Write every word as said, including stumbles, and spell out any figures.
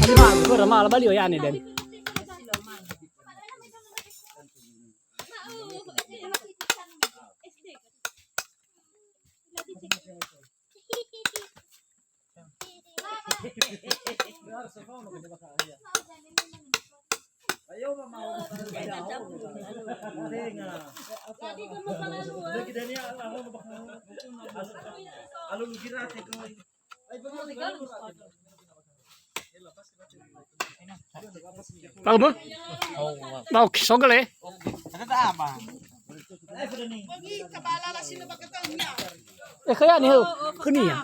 Alima, gora ma la bali o yane den. Lau, Bu? Lau, kisogel, eh? Eh, kaya ni, heu. Kunia.